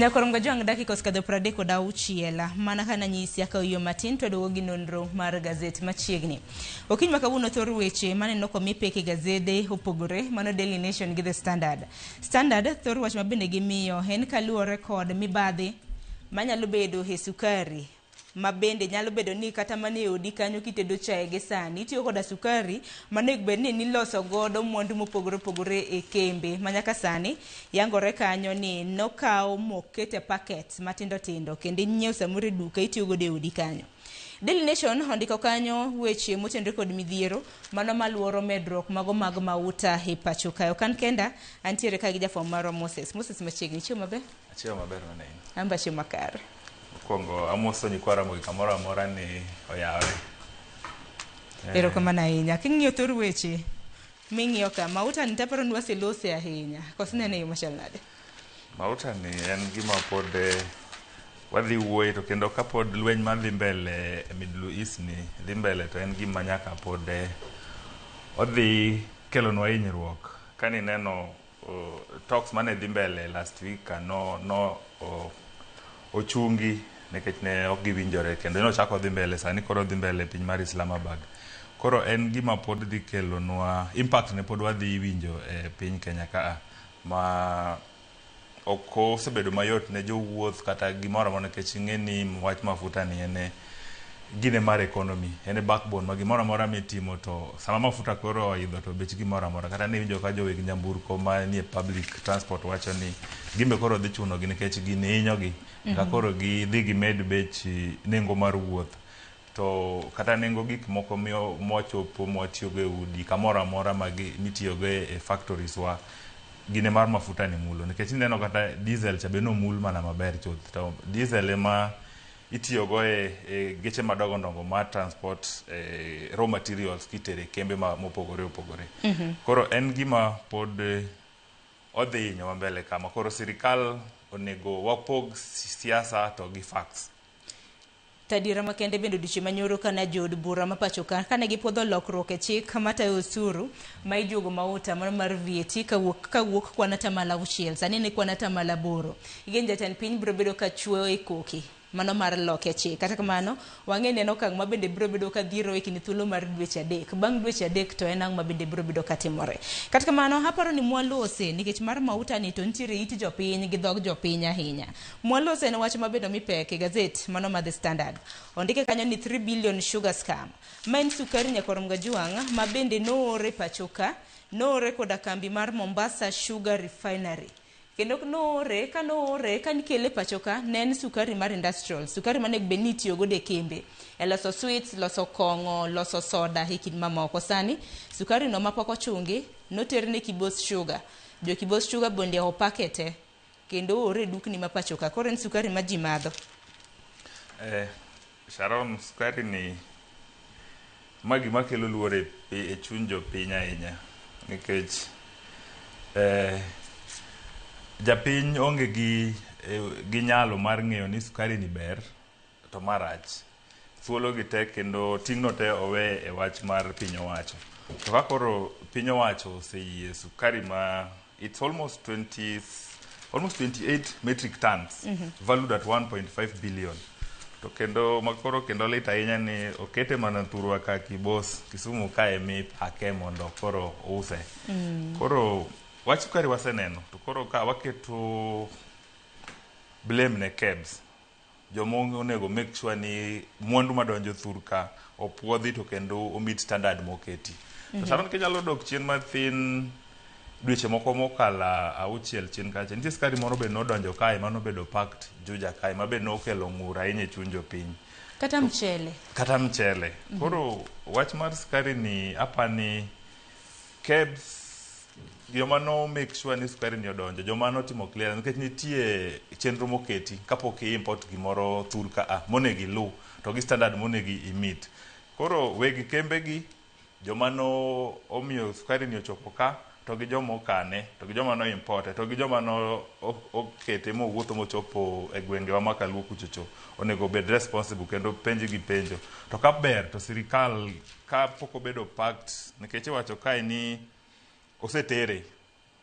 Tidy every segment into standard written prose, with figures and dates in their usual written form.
Nyakorom Gajwang' dakika osekadho 36 mana ka nanyisi akawo yo matin to aduogo gi nonro mar gazet machiegni. Okinyi ma kawuono thor weche maneno komi pek e gazede opogore mano Daily Nation gi The Standard. Standard thor wach ma bende gimiyo en kaluwore kod mibadhi manyalo bedo e sukari ma bende nyalo bedo ni kata mana e odi kanyo kitedo chae gi sani itiyo koda sukari manego bed ni niloso godo mwandu mopogore opogore e kembe ma nyaka sani yangore kanyo ni nokaw moket e packets matindo tindo kendo inyiew samoro e duka itiyo godo e odi kanyo. Daily Nation ondiko kanyo weche motenore kod midhiero mano maluoro medruok mago mag mauta e pacho kae. Ok an kenda, antiere ka gi jafwambo marwa Moses. Moses machiegni, chiemo maber? Achiemo maber mana in. An be achiemo makare. Mokwongo amoso nyikwa Ramogi kamoro amora ni oyawre. Erokamano ahinya. King'iyo thor weche ming'iyo ka, mauta ni taparo ni waselose ahinya. Koso inene e yo machal nade? Mauta ni en gima pod wadhi wuoye to kendo kapod lweny madhi mbele e Middle East ni dhi mbele to en gima nyaka pod odhi kelonwa hinyruok. Kanineno talks mane dhi mbele last week ka no, no ochungi nikech ne ok giwinjore kendo nochako dhi mbele sani koro dhi mbele e piny mar Islamabad. Koro en gima pod dhi kelonwa impact ne pod wadhi winjo e piny Kenya ka ma ok osebedo mayot ne jowuoth kata gimoro amora nikech ing'e ni wach mafuta ni en gine mar economy, en e backbone ma gimoro amora mitimo to sama mafuta koro oidho to bech gimoro amora kata niwinjo ka joweg nyamburko manie public transport wacho ni gimbe koro dhi chunogi nikech gini hinyogi ka koro gidhi gimed bech nengo mar wuoth to kata nengo gik moko mwachopo mwatiyogo e udi kamoro amora ma mitiyogo e factories wa gine mar mafuta ni mulo nikech ineno kata diesel cha be nomul mana maber chuth to diesel ema itiyogo e geche madongo dongo mar transport raw materials kitere kembe mopogore opogore. Koro en gima pod odhi hinyowa mbele kama koro sirikal onego wapog siasa to gi facts. To adiera makende bende odiochieng' manyoro kana jood bura ma pacho ka kane gipuodho lokruok e chik matayo osuru ma ijuogo mauta mano mar VAT kawuok kwan atamalo 6 sani en e kwan atamalo 8. Igen jatend piny biro bedo ka chuoyo e koki mano mar loke chik. Kata kamano wang'e ni en okang' ma bende biro bedo ka dhiro e kind thuolo mar dweche 3. Bang' dweche 3 to en ang' ma bende biro bedo ka timore. Kata kamano aparo ni mwalose nikech mar mauta ni to nitiere it jopiny gi dhog jopiny ahinya. Mwalose en wach ma bende omi pek e gazet mano mar The Standard. Ondike kanyo ni 3 billion sugar scam. Ma en sukari Nyakwar Mgajuang' ma bende noore pacho ka, noore koda kambi mar Mombasa Sugar Refinery. Kendo noore, ka noore, ka nikele pacho ka, ne en sukari mar industrial, sukari manego bed ni itiyo godo e kembe, e loso sweets, loso kong'o, loso soda e kind mamoko. Sani, sukari no mapok ochungi, noter ne Kibos Sugar. Jo Kibos Sugar bende opake te, kendo oore e dukni ma pacho ka. Koro en sukari ma ji madho. Sharon, sukari ni ma gima kelo luoro e chuny jopiny ahinya nikech japiny onge gi nyalo mar ng'eyo ni sukari ni ber to marach. Thuolo gi tek kendo ting'no te owe e wach mar piny owacho. To ka koro piny owacho oseyie sukari ma it's almost 20, almost 28 metric tons valued at 1.5 billion. To kendo makoro kendo lit ahinya ni okete mana thurwa ka Kibos, Kisumu kae mipake mondo koro use. Koro wach sukari waseneno to koro ka waketo blame ne KEBS joma onego make sure ni mwandu madonjo thur ka opuodhi to kendo o meet standard moketi. To Sharon kinyalo dok chien mathin dweche moko mokalo 6 chien kacha nitie sukari moro be nodonjo kae manobedo packed Juja kae ma be nokelo ng'ur ahinya e chuny jopiny. Kata mchele. Kata mchele. Koro wach mar sukari ni apani KEBS joma no make sure ni sukari ni odonjo joma notimo clearance nikech nitie chenro moketi kapok i import gimoro thur ka a monego ilu to gi standard monego i meet. Koro weg kembe gi joma no omiyo sukari ni ochopo ka to gi joma okane to gi joma no importe to gi joma no okete mowuotho mochopo e gwengewa ma kaluo kuchocho onego obed responsible kendo penj gi penjo. To ka ber to sirikal ka pok obedo packed nikech iwacho kae ni osetere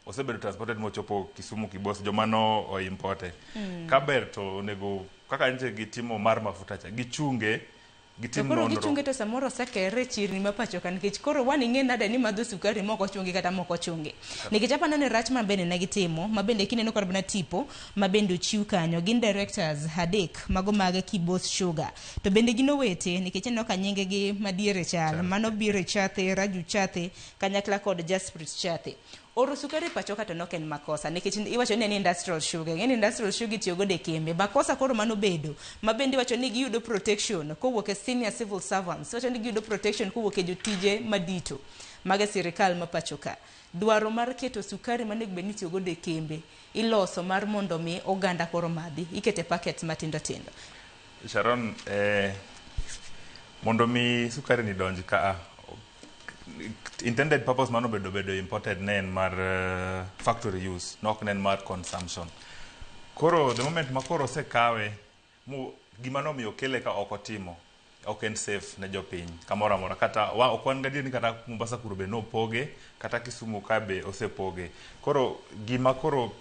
Osebedo transported mochopo Kisumu Kibos, joma no oimporte. Ka ber to onego kaka nche gitimo mar mafuta cha, gichunge, To gitim koro nonro. Gichunge to samoro osekere e chirni ma pacho ka, nikech koro wan ing'e nade ni madho sukari mok ochungi kata mok ochungi? Nikech apano ni rach ma bende ne gitimo, ma bende kineno kod mana tipo ma bende ochiw kanyo, gin directors adek mago mag Kibos Sugar, to bende gin owete, nikech ineno ka nyinge gi madiere chal. Mano Bire Chathe, Raju Chathe kanyakla kod Jasprit Chathe. Oro sukari e pacho ka to nok en makosa, nikech iwacho ni en industrial sugar. Ing'e ni industrial sugar itiyo godo e kembe. Makosa koro mano bedo ma bende iwacho ni giyudo protection kowuok e senior civil servants, iwacho ni giyudo protection kowuok e jotije madito mag e sirikal ma pacho ka. Dwaro mar keto sukari manego bed ni itiyo godo e kembe iloso mar mondo mi oganda koro madhi, ikete packets matindo tindo. Sharon, mondo mi sukari ni donj ka, intended purpose mano bedo imported ne en mar factory use, nok ne en mar consumption. Koro the moment ma koro osekawe mu gima nomiyo okele ka ok otimo, ok en safe ne jopiny kamoro amora. Kata wa, ok wan gadier ni kata Mombasa kuro be nopoge, kata Kisumu ka be osepoge. Koro gima koro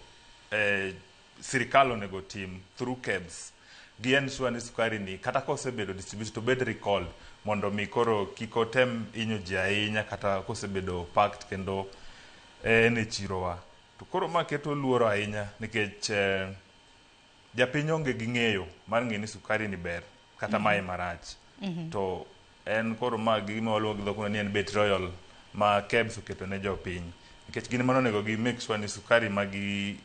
sirikal onego tim through KEBS, gi ensure ni sukari ni kata kosebedo distributed to bed recalled, mondo mi koro kik otem hinyo ji ahinya kata kosebedo packed kendo en e chirowa. To koro ma keto luoro ahinya, nikech japiny onge gi ng'eyo mar ng'eyo ni sukari ni ber kata mae marach. To en koro ma gima waluongo gi dhok ni en betrayal ma KEBS oketo ne jopiny, nikech gin mano onego gi make sure ni sukari ma gi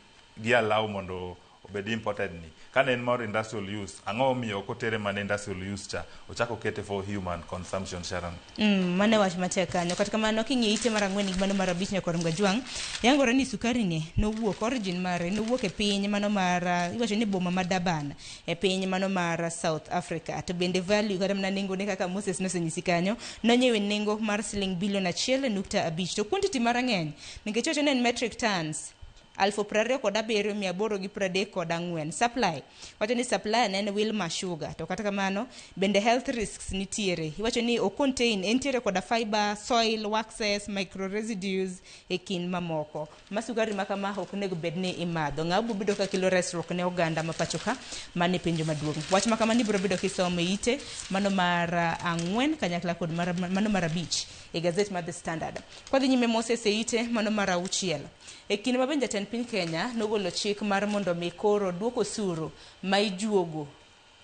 allow mondo obed imported ni kane en mar industrial use, ang'o momiyo ok otere mana industrial use cha, ochako okete for human consumption, Sharon? Mano e wach matek kanyo. Kata kamano, king'iyo ite mar 4 gi mano mar 5, nyakor Mgajwang', yangore ni sukari ni nowuok, origin mare nowuok e piny mano mar iwacho ni boma ma Durban e piny mano mar South Africa. To bende value kata mana nengone, kaka Moses nosenyisi kanyo, nonyiewe nengo mar siling bilion 1.5, to quantity mare ng'eny nikech iwacho ni en metric tons 27,834. Supply, wacho ni supplier ne en Wilmar Sugar. To kata kamano bende health risks nitiere, iwacho ni o contain, entiere koda fiber, soil, waxes, microresidues e kind mamoko. Ma sukari ma kama ok onego bed ni imadho. Ng'a biro bedo ka kelo resruok ne oganda ma pacho ka? Mano e penjo maduong'. Wach ma kama ni biro bedo kisomo e ite mano mar 4 kanyakla kod mano mar 5 e gazet mar The Standard. Kwadhi nyime, Moses, e ite mano mar 6, e kinde ma bende jatend piny Kenya nogolo chik mar mondo mi koro duok osuru ma ijuogo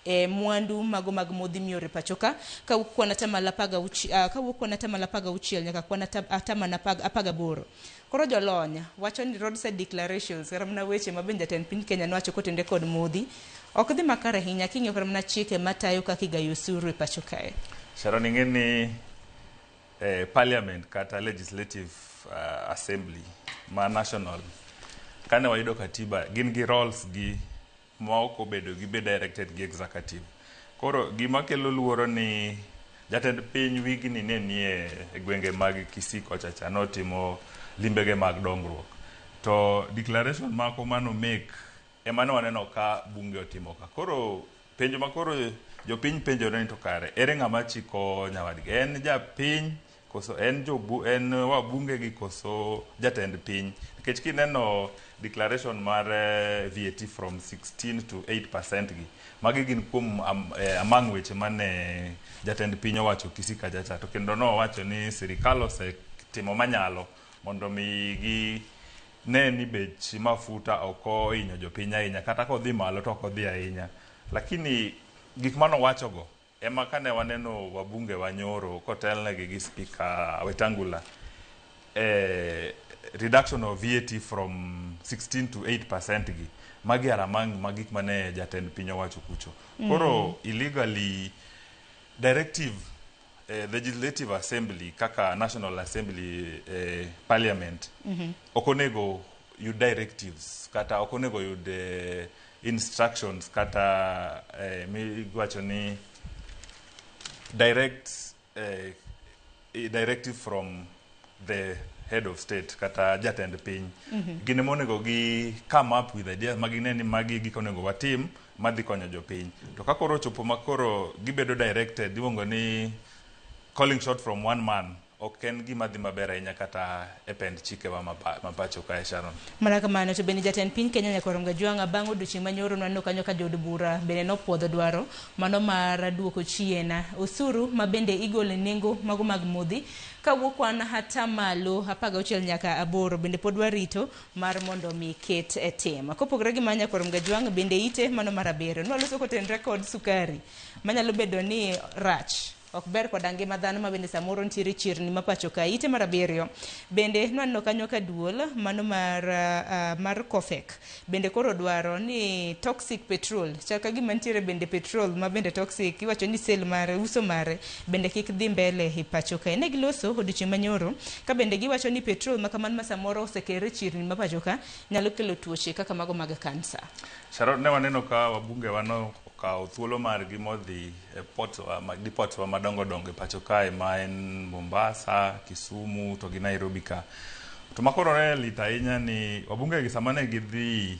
e mwandu mago mag modhi mioro e pacho ka kawuok kwan 16, kawuok kwan 16% nyaka kwan 18%. Koro jolony wacho ni roadside declarations kata mana weche ma bende jatend piny Kenya nowacho kotenore kod modhi ok dhi makare ahinya king'iyo kata mana chike matayo kaka igayo osuru e pacho kae. Sharon, ing'e ni parliament kata legislative assembly ma national, kane wayudo katiba, gin gi roles gi ma ok obedo gibed directed gi executive. Koro gima kelo luoro ni jatend piny wigni ne nie e gwenge mag Kisii kocha cha, notimo limbege mag dongruok, to declaration mako mano make ema ne waneno ka bunge otimo ka. Koro penjo ma koro jopiny penjore ni to kare ere ng'ama chiko nyawadgi? En japiny koso en jobu, en wabunge gi koso jatend piny? Nikech kineno declaration mar VAT from 16 to 8% gi, magi gin kuom among weche mane jatend piny owacho Kisii kacha cha. To kendo nowacho ni sirikal osetimo manyalo mondo mi gi ne ni bech mafuta ok ohinyo jopiny ahinya, kata kodhi malo to ok odhi ahinya. Lakini gik manowachogo ema kane waneno wabunge wanyoro kotelnegi gi Speaker Wetangula, reduction of VAT from 16 to 8% gi, magi are among ma gik mane jatend piny owacho kucho. Koro illegally directive legislative assembly kaka National Assembly, parliament ok onego yud directives kata ok onego yud instructions kata miwacho ni direct directive from the head of state kata jatend piny. Gin ema onego gi come up with ideas ma gine ni magi gik onego watim madhi konyo jopiny. To ka koro ochopo ma koro gibedo directed, iluongo ni calling shot from one man. ok en gima dhi maber ahinya kata e pend chikewa ma pacho kae, Sharon. Mana kamano to bende jatend piny Kenya Nyakwar Kajwang' bang' odiochieng' manyoro nwaneno kanyo ka jood bura bende nopuodho dwaro mano mar duoko chien osuru ma bende igolo e nengo mago mag modhi kawuok kwan atamalo 16 nyaka 8 bende pod warito mar mondo mi ket e tim. Kopogore gi ma Nyakwar Kajwang' bende ite mano mar 7 nwaloso kotenre kod sukari manyalo bedo ni rach ok ber koda ngima dhano ma bende samoro nitiere chirni ma pacho ka. Ite mar 7 bende nwaneno kanyo ka duol mano mar Cofec bende koro dwaro ni toxic petrol chal ka gima nitiere bende petrol ma bende toxic iwacho ni sale mare uso mare bende kik dhi mbele e pacho ka. Ne giloso odiochieng' manyoro ka bende giwacho ni petrol ma kamano ma samoro osekere chirni ma pacho ka nyalo kelo tuoche kaka mago mag kansa. Sharon, ne waneno ka wabunge wano okawo thuolo margi modhi e port wa, depot wa madongo dongo e pacho kae ma en Mombasa, Kisumu to gi Nairobi ka. To makoro ne lit ahinya ni wabunge gi sama ne gidhi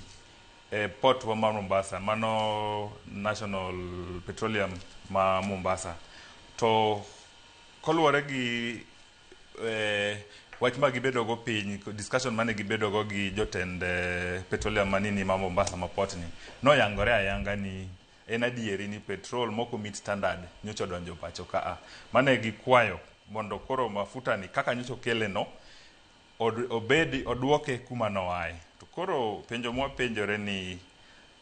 e port wa ma Mombasa, mano National Petroleum ma Mombasa, to koluwore gi wach ma gibedo go piny, discussion mane gibedo go gi jotend petroleum manini ma Mombasa ma port ni, noyangore ayanga ni en adieri ni petrol moko meet standard nyocha odonjo pacho ka. Mane gikwayo mondo koro mafuta ni kaka nyocha okele no obed oduoke kuma noaye. To koro penjo mwapenjore ni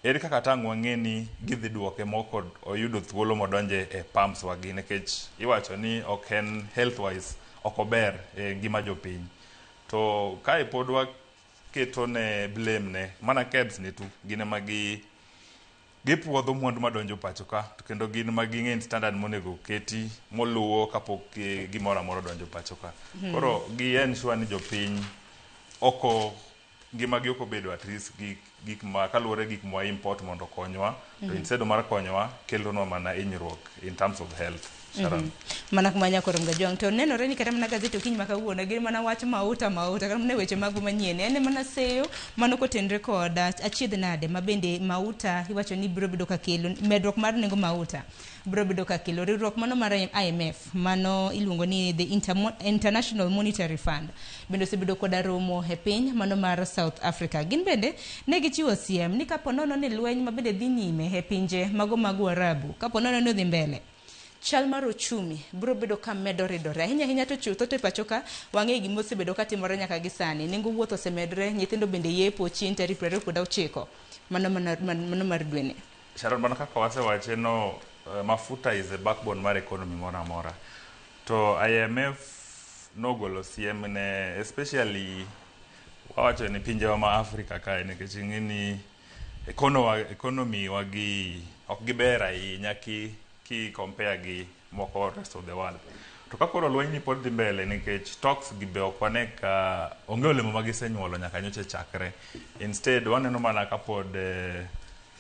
ere kaka tang' wang'e ni gidhi duoke moko oyudo thuolo modonje e pumps wagi, nikech iwacho ni ok en health wise ok ober e ngima jopiny. To kae pod waketo ne blame ne mana KEBS ni tu gin ema gi gipuodho mwandu madonjo pacho ka, to kendo gin ma ging'e standard monego keti moluwo kapok gimoro amora odonjo pacho ka. Koro gi ensure ni jopiny oko ngimagi ok obedo at risk gi gik ma kaluwore gi gik mwa import mondo okonywa, to instead mar konyowa kelonwa mana hinyruok in terms of health. Sharon. Mana kuma Nyakwar Kajwang' to nenore ni kata mana gazet okinyi ma kawuono gin mana wach mauta mauta kata mana weche mago manyien en mana seyo mano kotenre kod achiedh nade ma bende mauta iwacho ni biro bedo ka kelo medruok mar nengo mauta biro bedo ka kelo riwruok mano mar IMF mano iluongo ni the International Monetary Fund bende osebedo koda romo e piny mano mar South Africa. Gin bende ne gichiwo siem ni kapo nono ni lweny ma bende dhi nyime e pinje mago mag Uarabu kapo nono ni odhi mbele chal mar ochumi biro bedo ka medo ridore ahinya ahinya to chutho to e pacho ka wang'eyo gima osebedo ka timore nyaka gi sani nengo wuoth osemedre nyithindo bende yepo chien tarik 29 mano mano mar dweni. Sharon, mana kaka wasewache no, mafuta is a backbone mar economy moro amora. To IMF nogolo siem ne especially wawacho ni pinjewa ma Africa kae, nikech ing'e ni economy wa gi ok giber ahinya ki compare gi moko rest of the world. To ka koro lweny ni pod dhi mbele nikech talks gi be ok wane ka onge olemo ma gisenyuolo nyaka nyocha chakre. Instead waneno mana ka pod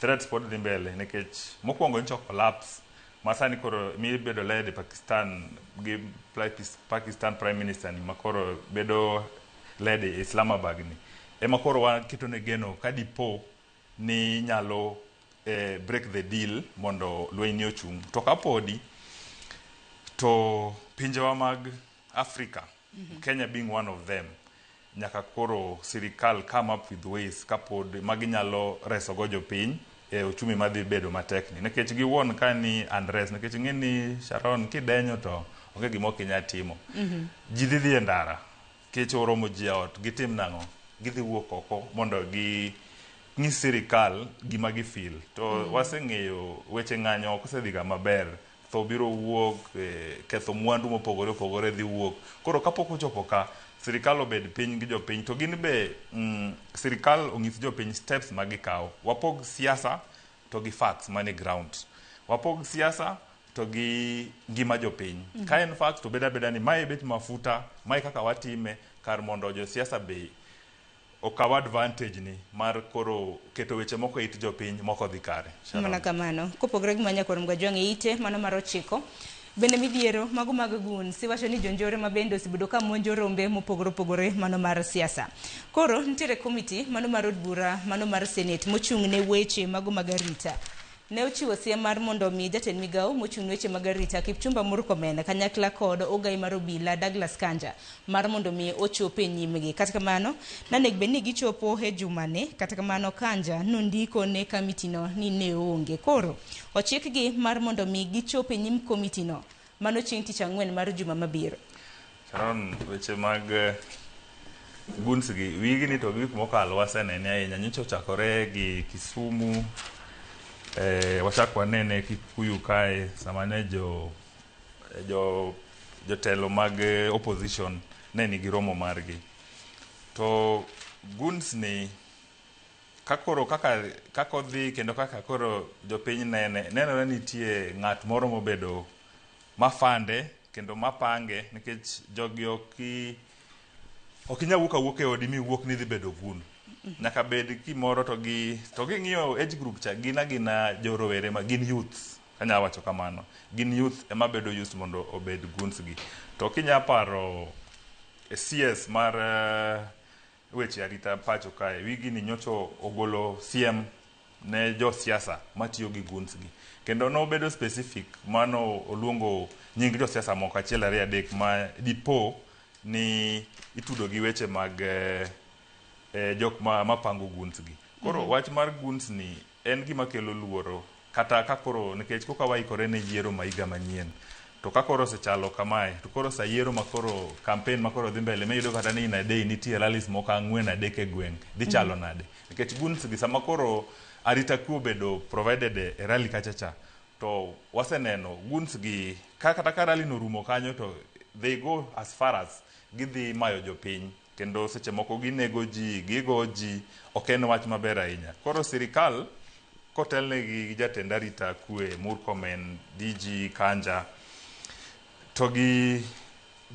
threats pod dhi mbele nikech mokwongo nyocha collapse ma sani koro mibedo led e Pakistan gi Pakistan Prime Minister ni makoro bedo led e Islamabad ni ema koro waketo ne geno ka dipo ni nyalo break the deal mondo lweny ni ochung'. To kapodi to pinjewa mag Africa, Kenya being one of them, nyaka koro sirikal come up with ways kapod maginyalo resogo jopiny e ochumi madhi bedo matek ni, nikech giwuon ka ni unrest, nikech ing'e ni Sharon kidenyo to onge gima ok inyal timo. Ji dhi dhi e ndara, kech oromo ji e ot, gitim nang'o? Gidhi wuok oko mondo gi nyis sirikal gima gi feel. To waseng'eyo weche ng'anyo ok osedhiga maber, tho biro wuok, ketho mwandu mopogore opogore dhi wuok. Koro kapok ochopo ka, sirikal obed piny gi jopiny, to gin be sirikal onyis jopiny steps ma gikawo. Wapog siasa to gi facts manie ground. Wapog siasa to gi ngima jopiny. Ka en facts to bed abeda ni mae bech mafuta, mae kaka watime, kar mondo josiasa be okaw advantage ni mar koro keto weche moko e it jopiny moko dhi kare. Mana kamano. Kopogore gi Nyakwar Kajwang' e ite mano mar 9 bende midhiero mago mag goons iwacho ni jonjore ma bende osebedo ka monjo rombe mopogore opogore mano mar siasa. Koro nitiere komiti mano mar od bura mano mar senate mochung' ne weche mago mag arita. Ne ochiwo siem mar mondo mi jatend migawo mochung' ne weche mag arita Kipchumba Murkomen kanyakla kod ogai mar obila Douglas Kanja mar mondo mi ochop e nyimgi. Kata kamano, nanego bed ni gichopo e jumani, kata kamano Kanja nondiko ne kamitino ni ne onge. Koro, ochikgi mar mondo mi gichop e nyim komitino mano chieng' tich ang'wen mar juma mabiro. Sharon, weche mag goons gi wigni to gi wik mokalo wasenene ahinya. Nyocha ochakore gi Kisumu, wachak wanene Kikuyu kae sama ne jo jotelo mag opposition ne nigi romo margi. To goons ni kakoro kaka odhi kendo kaka koro jopiny nene, nenore nitie ng'at moro mobedo mafande kendo mapange nikech jogi ok inyal wuok awuoka e odi miwuok ni idhi bedo gun. Nyaka bed gimoro to gi to ging'iyo age group cha gin agina jorowere ma gin youths anyalo wacho kamano. Gin youth ema bedo used mondo obed goons gi. To kinya paro CS mar weche arita pacho kae wigini nyocha ogolo siem ne josiasa matiyo gi goons gi. Kendo nobedo specific mano oluongo nying josiasa moko achiel ariyo adek ma dipo ni itudo gi weche mag jok mapango goons gi. Koro wach mar goons ni en gima kelo luoro kata ka koro nikech koka waikore ne yiero ma higa manyien. To ka koro osechalo kamae, to koro sa yiero ma koro campaign ma koro dhi mbele miyudo kata ni in a day nitie rallies moko ang'wen adek e gweng' dhi chalo nade? Nikech goons gi sama koro arita kwe obedo provided e rally kacha cha, to waseneno goons gi ka kata ka rally no orumo kanyo to they go as far as gidhi mayo jopiny kendo seche moko ginego ji, gigo ji, ok en wach maber ahinya. Koro sirikal kotelne gi jatend arita kwe Murkomen, DG Kanja, to gi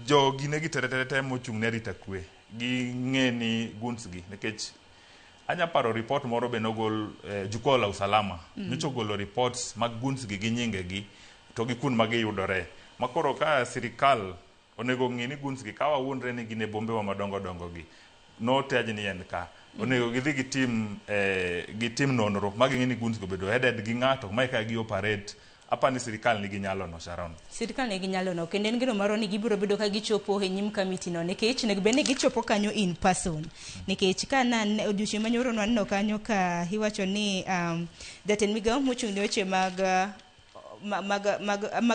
jo gine gi tere tere mochung' ne arita kwe ging'e ni goons gi nikech anya paro report moro be nogol Jukwaa la Usalama nyocha ogolo reports mag goons gi gi nyinge gi to gi kuond ma giyudore. Ma koro ka sirikal onego ng'i ni goons gi ka wawuondre ni gin e bombe wa madongo dongo gi notaj ni en ka onego gidhi gitim nonro ma ging'e ni goons go obedo headed gi ng'ato ma eka gi operate. Apa ni sirikal nigi nyalo no, Sharon. Sirikal nigi nyalo no kendo en geno marwa ni gibiro bedo ka gichopo e nyim kamiti no nikech onego bed ni gichopo kanyo in person nikech ka na odiochieng' manyoro nwaneno kanyo ka iwacho ni jatend migawo mochung' ne weche mag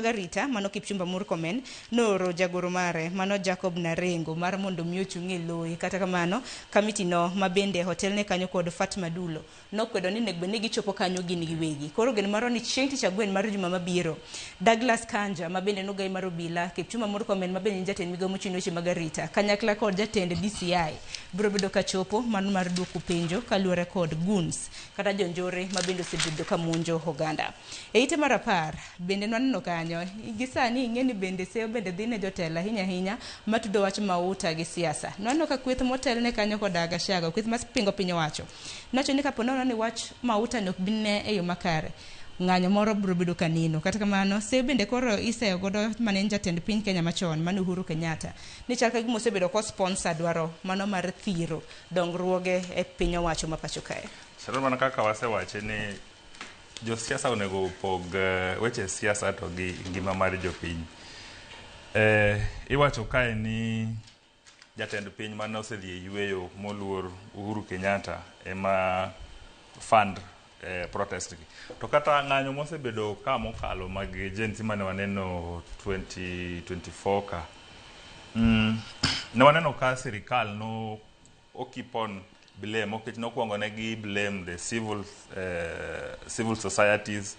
arita mano Kipchumba Murkomen nooro jagoro mare mano Jacob Narengo mar mondo mi ochung' e loye. Kata kamano kamiti no ma bende otelne kanyo kod Fatma Dulo nokwedo ni onego bed ni gichopo kanyo gin giwegi. Koro geno marwa ni chieng' tich ang'wen mar juma mabiro Douglas Kanja ma bende nogai mar obila, Kipchumba Murkomen ma bende en jatend migawo mochung' ne weche mag arita kanyakla kod jatend DCI biro bedo ka chopo mano mar duoko penjo kaluwore kod goons kata jonjore ma bende osebedo ka monjo oganda. E ite mar 10 bende nwaneno kanyo gi sani ing'e ni bende seyo bende dhi ne jotelo ahinya ahinya matudo wach mauta gi siasa. Nwaneno ka kweth motelne kanyo koda Gachagua, kweth mapingo piny owacho nowacho ni kapo nono ni wach mauta ni ok bi ne e yo makare, ng'anyo moro biro bedo ka neno. Kata kamano seyo bende koro iseyo godo mane en jatend piny Kenya machon mano Uhuru Kenyatta ni chal ka gima osebedo ko sponsor dwaro mano mar thiro dongruoge e piny owacho ma pacho kae. Sharon, mana kaka wasewache ni josiasa onego opog weche siasa to gi ngima mar jopiny. Iwacho kae ni jatend piny mane osedhi e yweyo moluor Uhuru Kenyatta ema fund protest gi. To kata ng'anyo mosebedo ka mokalo mag Gen Z mane waneno 2024 ka, ne waneno ka sirikal no o keep on blame nikech nokwongo ne gi blame the civil societies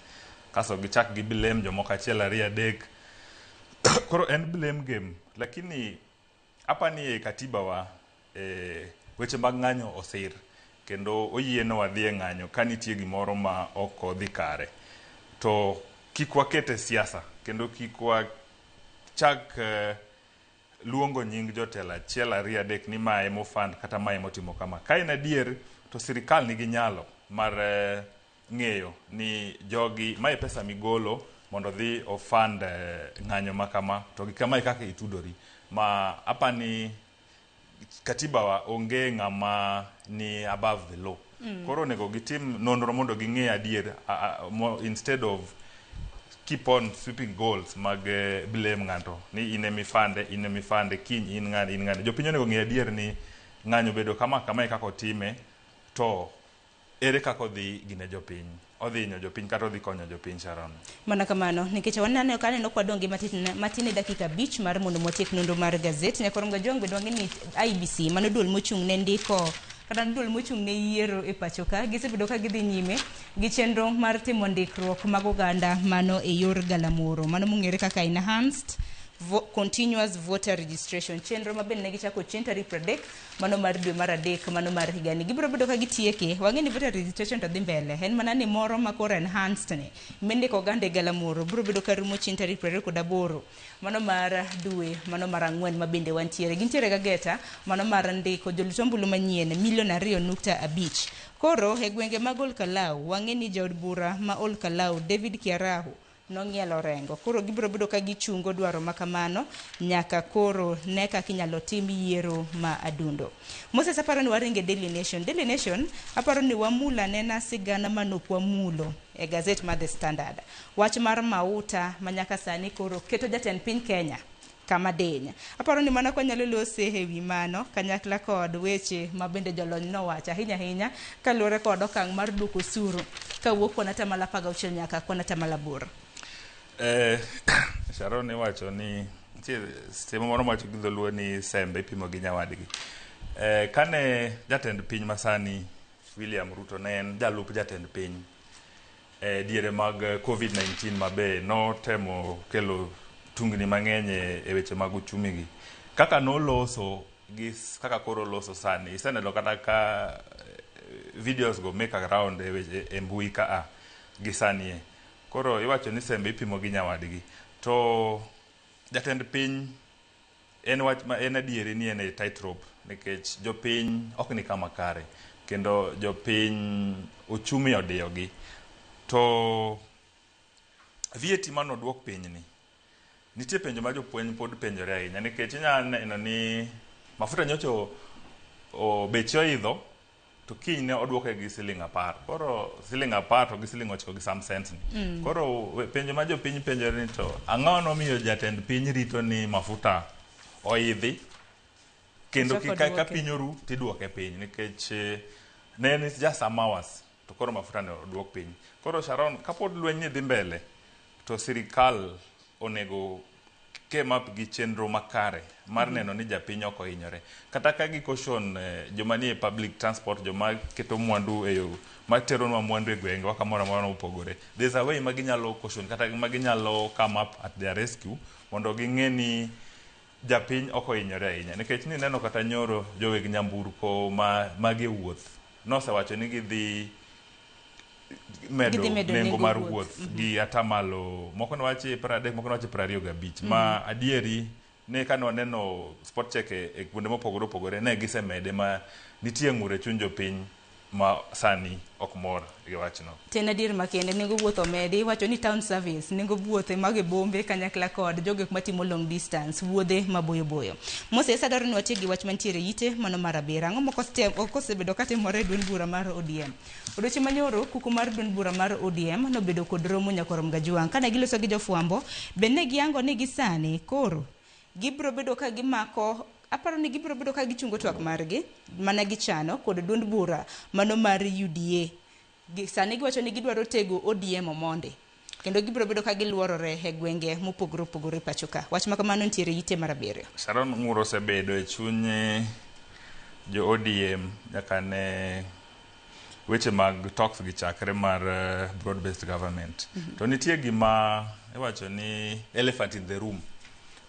kaso gichak gi blame jomoko achiel ariyo adek. Koro en blame game, lakini apani e katiba wa weche mag ng'anyo osir kendo oyienwa dhi e ng'anyo ka nitie gimoro ma ok odhi kare. To kik waket e siasa kendo kik wachak luongo nying jotelo achiel ariyo adek ni mae mofund kata mae motimo kama. Ka en adier to sirikal nigi nyalo mar ng'eyo ni jogi mae pesa migolo mondo dhi ofund ng'anyo ma kama to gi kama e kaka itudori. Ma apani katiba wa onge ng'ama ni above the law. Koro onego gitim nonro mondo ging'e adier instead of keep on sweeping goals mag blame ng'ato ni in emifande, in emifande, kiny in ng'ane, in ng'ane. Jopiny onego ng'e adier ni ng'anyo obedo kama kama e kaka otime, to ere kaka odhi gine jopiny, odhi hinyo jopiny kata odhi konyo jopiny, Sharon. Mana kamano, nikech waneno kaneno kwa dong' gi matin matin e dakika 5 mar mondo watiek nonro mar gazet. Nyakorom Gajwang' bende wang'e ni IEBC, mano duol mochung' ne ndiko kata duol mochung' ne yiero e pacho ka, gisebedo ka gidhi nyime gi chenro mar timo ndikruok mag oganda mano e yor galamoro, mano mong'ere kaka enhanced continuous voter registration, chenro ma bende ne gichako chieng' tarik 30 mano mar dwe mar adek mano mar higani. Gibiro bedo ka gitieke. Wang'e ni voter registration to dhi mbele, en mana ni moro ma koro enhanced ni mindiko oganda e galamoro biro bedo ka rumo chieng' tarik 28 mano mar dwe mano mar ang'wen ma bende wantiere. Gintiere gageta mano mar ndiko jolut ombulu manyien milion 2.5. Koro e gwenge mag Olkalau, wang'e ni jaod bura ma Olkalau David Kiarahu nong'ielo orengo. Koro gibiro bedo ka gichungo dwaro ma kamano nyaka koro ne kaka inyalo tim yiero ma adundo. Moses, aparo ni waringe Daily Nation. Daily Nation, aparo ni wamulo anena sigana manok wamulo e gazet mar The Standard. Wach mar mauta ma nyaka sani koro keto jatend piny Kenya kama diny. Aparo ni mano kwanyalo lose e wi mano kanyakla kod weche ma bende jolony nowacho ahinya ahinya kaluwore kod okang' mar duoko osuru kawuok kuon atamalo 16 nyaka kuon atamalo 8. Sharon, iwacho ni nitie semo moro mawacho gi dholuo ni sembe ipimo gi nyawadgi. Kane jatend piny masani William Ruto ne en jalup jatend piny e diere mag COVID-19 ma be notemo kelo tungni mang'eny e weche mag uchumi gi. Kaka noloso gi kaka koro oloso sani, iseneno kata ka videos go make a round e weche e mbui ka a gi sani e. Koro iwacho ni sembe ipimo gi nyawadgi. To jatend piny en wach ma en adieri ni en e tight rope nikech jopiny ok ni kama kare kendo jopiny uchumi odiyogi. To VAT manoduok piny ni nitie penjo ma jopuonj pod penjore ahinya nikech inya neno ni mafuta nyocha beche oidho to kiny ne oduoke gi siling 10. Koro siling 10 to gi siling 9 gi some cents ni. Koro penjo ma jopiny penjore ni to ang'o nomiyo jatend piny rito ni mafuta oidhi kendo Ochako ka duoke. piny oru tiduoke piny nikech ne en just some hours to koro mafuta ne oduok piny. Koro Sharon, kapod lweny ni dhi mbele to sirikal onego came up gi chenro makare mar neno ni japiny ok ohinyore. Kata ka gi caution joma nie public transport, joma keto mwandu e yo materonwa mwandu e gwengewa kamoro amora mopogore, there's a way ma ginyalo caution kata ma ginyalo come up at their rescue mondo ging'e ni japiny ok ohinyore ahinya. Nikech nineno kata nyoro joweg nyamburko ma mage wuoth nosewacho ni gidhi medo Gidhi medo nengo nengo mar wuoth. wuoth gi atamalo moko nowachi 30, moko nowachi 25, ma adieri ne kane waneno spot check e kuonde mopogore opogore ne gisemede ma nitie ng'ur e chuny jopiny ma sani ok mor gi wachno. To en adier makende, nengo wuoth omedi. Iwacho ni town service, nengo wuoth mag e bombe kanyakla kod jogo matimo long distance, wuodhe maboyo boyo. Moses, adwaro ni watiek gi wach mantiere ite mano mar abiriyo. Ang'o mok osebedo katimore e duond bura mar ODM? Odiochieng' manyoro, kuku mar duond bura mar ODM nobedo kod romo Nyakorom Gajwang'. Kane giloso gi jofwambo, bende ne giyango ni gisani koro gibiro bedo ka gimako, aparo ni gibiro bedo ka gichungo twak margi mana gichano kod duond bura mano mar UDA. Sani giwacho ni gidwaro tego ODM Omondi kendo gibiro bedo ka giluorore e gwenge mopogore opogore pacho ka. Wach ma kamano nitiere ite mar abiriyo. Sharon, ng'ur osebedo e chuny jo ODM nyaka ne weche mag talks gi chakre mar broad based government. To nitie gima iwacho ni elephant in the room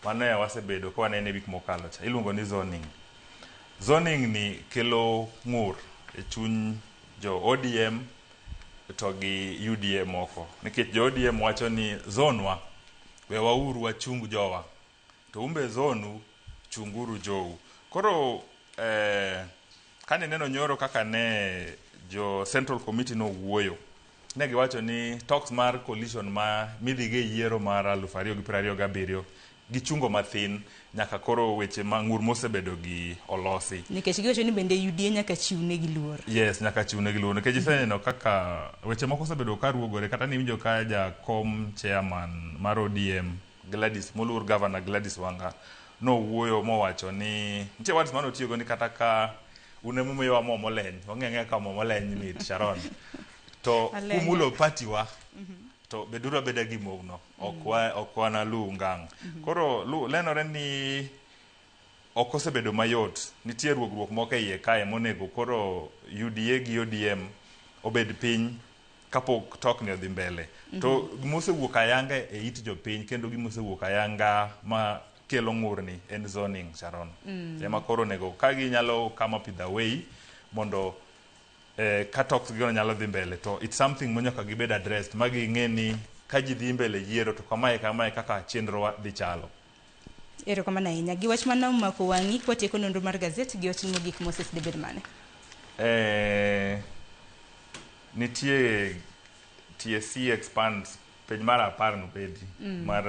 mano e wasebedo ka wanene wik mokalo cha, iluongo ni zoning. Zoning ni kelo ng'ur e chuny jo ODM to gi UDA moko nikech jo ODM wacho ni zonwa wewauru wachung jowa to umbe zonu chunguru jou. Koro kane neno nyoro kaka ne jo Central Committee nowuoyo, ne giwacho ni talks mar coalition ma midhigo e yiero mar 2027 gichungo mathin nyaka koro weche ma ng'ur mosebedo gi olosi. Nikech giwacho ni bende UDA nyaka chiw negi luor. Yes, nyaka chiw negi luor nikech iseneno kaka weche moko osebedo ka ruogore kata niwinjo ka jakom chairman mar ODM Gladys moluor Governor Gladys Wanga nowuoyo mowacho ni nitie words mane otiyogo ni kata ka un ema mo moleny wang'e ang'eya ka mo moleny mit Sharon to Alenya. kumulo party wa to beduru abeda gi mogno ok wa ok wanalu ngang' koro lenore ni ok osebedo mayot nitie ruogruok moko e iye kae monego koro UDA gi ODM obed piny kapok tokni odhi mbele to gimosewuok ayanga e it jopiny kendo gimosewuok ayanga ma kelo ng'urni en zoning Sharon ema koro onego ka ginyalo come up with a way mondo ka talks gi nyalo dhi mbele to it's something manyaka gibed addressed ma ging'e ni ka ji dhi mbele yiero to kamae kamae kaka chenro wa dhi chalo. Erokamano ahinya. Gi wach mane omako wang'i kwatieko nonro mar gazet gi wach mogik Moses dibed mane? Nitie TSC expands page mar 10 nobedi mar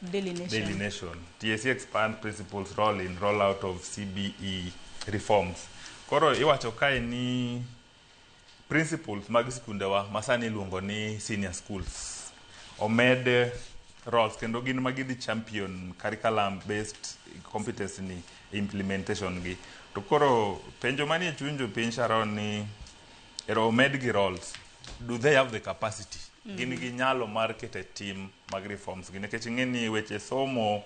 Daily Nation. Daily Nation. TSC expand principles role in rollout of CBE reforms. Koro iwacho kae ni principles mag skundewa ma sani iluongo ni senior schools omed roles kendo gin ma gidhi champion curriculum based competence ni implementation gi. To koro penjo manie chuny jopiny Sharon ni ero omed gi roles, do they have the capacity? Gin gi nyalo mar keto tim mag reforms gi nikech ing'e ni weche somo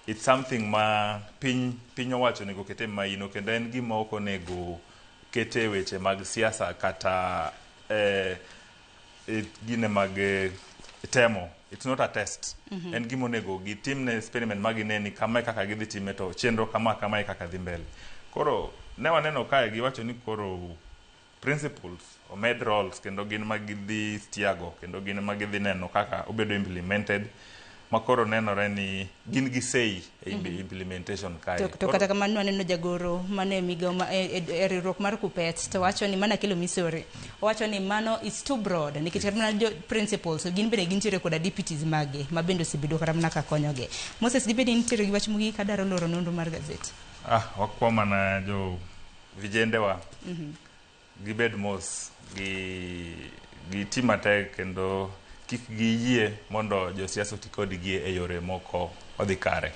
it's something ma piny owacho onego kete maino kendo en gima ok onego kete weche mag siasa kata gine mag temo. It's not a test. En gima onego gitimne experiment ma gine ni kama e kaka gidhi time to chenro kama kama e kaka dhi mbele. Koro ne waneno kae giwacho ni koro principles omed roles kendo gin ma gidhi tiago kendo gin ma gidhi neno kaka obedo implemented ma koro nenore ni gin gi say e implementation kae. To kata kamano aneno jagoro mane migawo ma e riwruok mar Kupet to wacho ni mana kelo misori. Owacho ni mano is too broad nikech kata mana jo principals gin bende gintiere koda deputies mage ma bende osebedo kata mana ka konyogi. Moses dibed ni nitiere gi wach mogik adwaro loro nonro mar gazet. Wakwa mana jo vijendewa gibed mos gi ti matek kendo kik giyie mondo josiasa oti kodgi e yore moko odhi kare.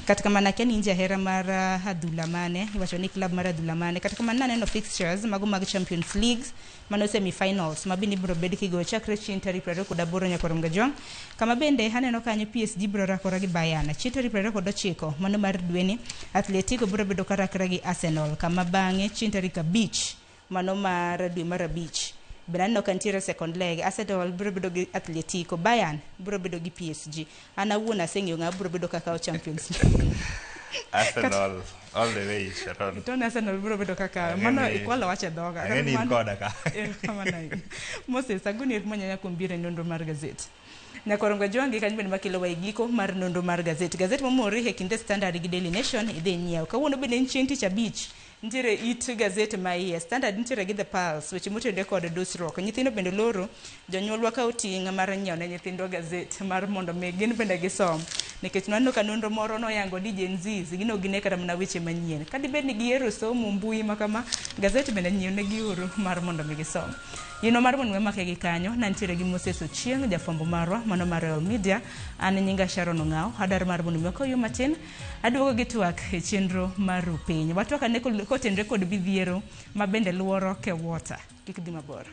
Kata kamano akia ni in jahera mar adhula mane, iwacho ni club mar adhula mane. Kata kamano naneno fixtures mago mag Champions League mano semi-finals ma bende ibiro bed kigoyo chakre chieng' tarik 28 nyaka Romga Jong. Kama bende aneno kanyo PSG biro rakore gi Bayern chieng' tarik 29 mano mar dweni. Atletico biro bedo ka rakre gi Arsenal kama bang'e chieng' tarik 5 mano mar dwe mar 5 bende aneno ka nitiere second leg Arsenal biro bedo gi Atletico, Bayern biro bedo gi PSG. An awuon aseng'eyo ng'ama biro bedo kaka Champions League. Arsenal all the way, Sharon. To Arsenal biro bedo kaka mano ikwalo wach e dhoga. Ang'e ni in koda ka. Moses agoni erokamano ahinya kuom biro e nonro mar gazet. Nyakorongo Jwangi kanyo bende makelo wa e giko mar nonro mar gazet. Gazet momori e kind The Standard gi Daily Nation idhi nyiew. Kawuono bende en chieng' tich abich. Nitiere it gazet ma iye. Standard nitiere gi The Pulse, weche motenore kod dusruok. Nyithindo bende loro, jonyuolwa kawo ting' mar nyiewo ne nyithindwa gazet mar mondo mi gin bende gisom. Nikech waneno ka nonro moro noyango ni Gen Zs gin ok gine kata mana weche manyien. Ka dibed ni gihero somo mbui ma kama, gazet bende nyiew negi uru mar mondo mi gisom. Yino mar mondo wamake gi kanyo, nantiere gi Moses Ochieng, jafwambo marwa, mano mar Royal Media. An nyinga Sharon Ong'aw, adwaro mar mondo mi wakaw yo matin, aduogo gi twak e chenro mar Rupiny. Watwak ane kotenre kod midhiero ma bende luoro Kewota. Kik dhi mabor.